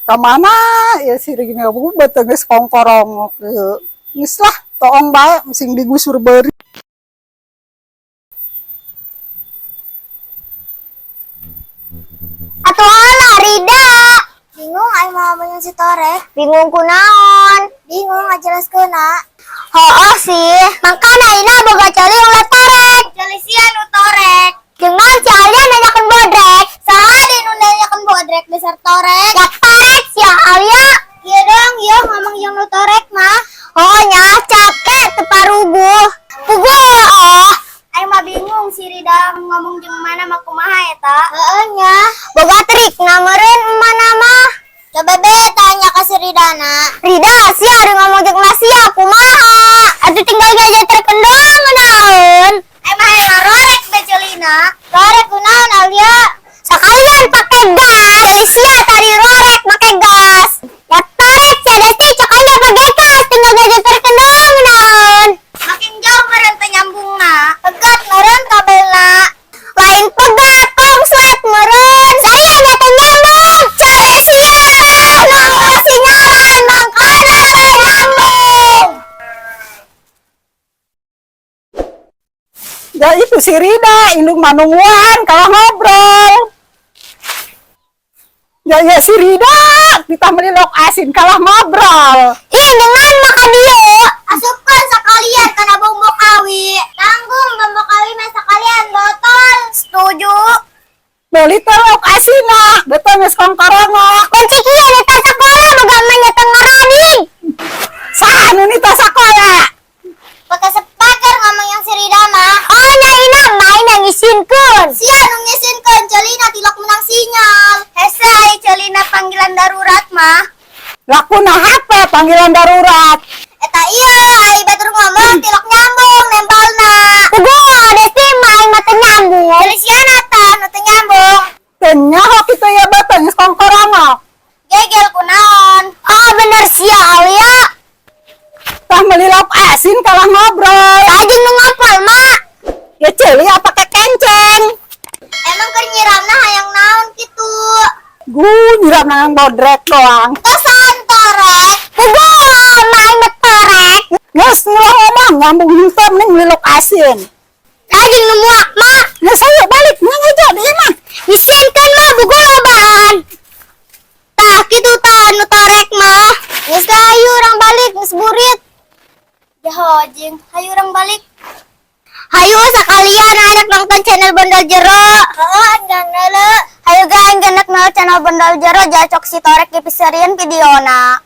Kamana ya si Regina beuteung geus kongkorongok ieu. Geus lah, toong bae sing digusur beuri. Atuh alah Rida. Bingung aing mau ngomongin si Torek. Bingung kunaon? Bingung ngajelaskeunna. Hooh sih, mangkana Ina boga coli ulah torek. Coli sia nu torek. Jeung naon si Alia nanyakeun bodrek. Saha deui nu nanyakeun bodrek dasar torek. Ya torek sia Alia. Ieu dong, ieu ngomong jeung nu torek mah. Oh nya capek teu paruguh. Puguh oh. Aing mah bingung si Rida ngomong jeung mana mah kumaha eta. Heeh nya. Boga trik na meureun mana mah. Coba be tanya ka si Ridana. Rida, sia ari ngomong jeung emak sia kumaha? Atuh tinggal gajeterkeun doang naon. Aing mah hayang ngarorek be ceulina. Rorek kunaon Alia? Sekalian pake gas. Ceuli sia tadi rorek make gas. Ya torek sia Desti cok aing ge pake gas tinggal gajeterkeun doang naon. Makin jauh meureun teu nyambungna. Pegat meureun kabelna. Lain pegat kongslet meureun. Saya ge teu nyambung. Cari sia. Nongol sinyalan mangkana teu nyambung. Ya itu si Rida, indung manungguan kalau ngobrol. Ya ya si Rida, kita beli lauk asin kalah ngobrol. Ih, dengan makan dieu. Asupkeun sakalian kana bumbu kawi. Tanggung bumbu kawi mah sakalian botol. Setuju. Beli teh lauk asin beuteung geus kongkorongok. Kunci kieu nita sakola boga mah nya teu ngaraning. Saha nu nita sakola? Pakai sepaker ngomong yang si Rida mah. Oh, nya ina mah ina ngisinkeun. Sia nu ngisinkeun ceulina tilok menang sinyal. Hese ai ceulina panggilan darurat mah. Lakuna HP panggilan darurat. Eta iya ai batur ngomong tilok nyambung nempelna. Puguh Desti mah aing mah teu nyambung. Ceuli sia tah nu teu nyambung. Teu nyaho kitu ya beuteung geus kongkorongok. Gegel kunaon. Oh bener sia Alia. Tah meuli lauk asin kalah ngobrol. Rajin nu ngompol mak. Ya ceuli apa ke kenceng. Emang keur nyiramna hayang naon kitu? Gu nyiram nang bodrek doang. Tosan torek. Puguh mah aing mah torek. Geus ulah ngomong nyambung henteu mending meuli lauk asin. Rajin nu muak mak. Geus hayu balik ngejo di imah. Ngisinkeun mah buku lobaan. Tah kitu tah nu torek mah. Geus lah hayu urang balik geus burit. Jaho jeung hayu urang balik. Hayu sekalian anak nonton channel Bondol Jero. Heeh, enggang neuleu. Hayu ga aing genek nonton channel Bondol Jero jacok si torek dipiserieun videona.